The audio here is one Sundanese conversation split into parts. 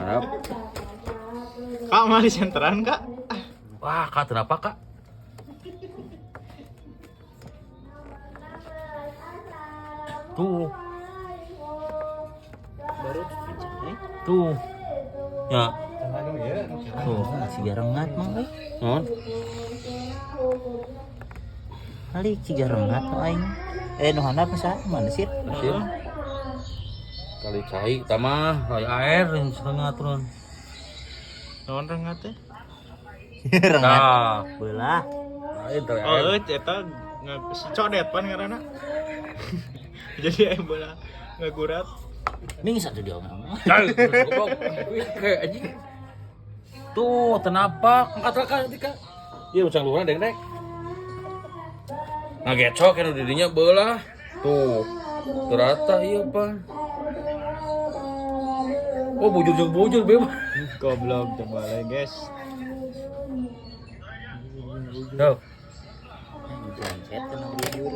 Harap. Kak mah di senteran kak. Wah, Kak, kenapa, Kak? Tuh, Baru tuh. Ya, tuh ciga rengat mah euy. non. Kali ciga rengat nu aing. Eh nu handap saha mana sih? Pasir. Kali cai tamah, kali air yang setengah turun. Naon rengat teh? Rengat. Nah, Belah. lain tali Oh, air. eta si codet pan ngaranna. Jadi aya bola ngagurat. Ming satu dia ngomong. Cai, terus goblok. Wih, kayak anjing. Tuh, tenapak, angkat lah, Kak, nanti, Kak. Iya, ucang luhurna deng-deng. Nah, gecok kan udah dinya belah. Tuh, ternyata iya, Pan. Oh, bujur jeung bujur, bebas. Goblok coba lagi, guys. Tuh. Pencet kena bujur.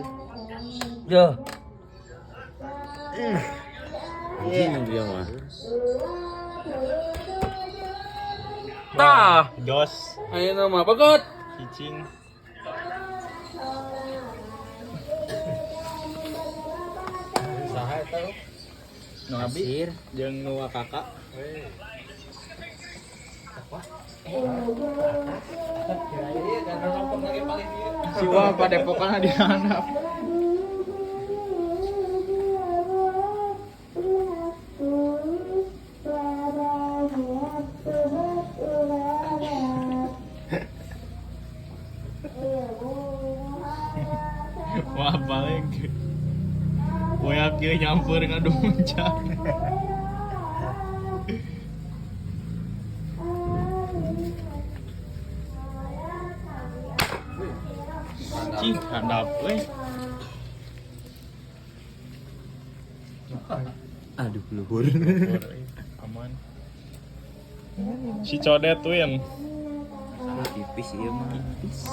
Ya. Anjing dia mah. Tah, Jos, ayeuna mah bagot. cicing. Saha eta? Nu abi Pasir. jeung nu kakak. Si Wa padepokan di handap. Wah paling Boyak kieu nyamper ngaduncak. Cih, handap euy. Aduh luhur. Aman. Si codet tuh yang Tipis ieu mah. Tipis.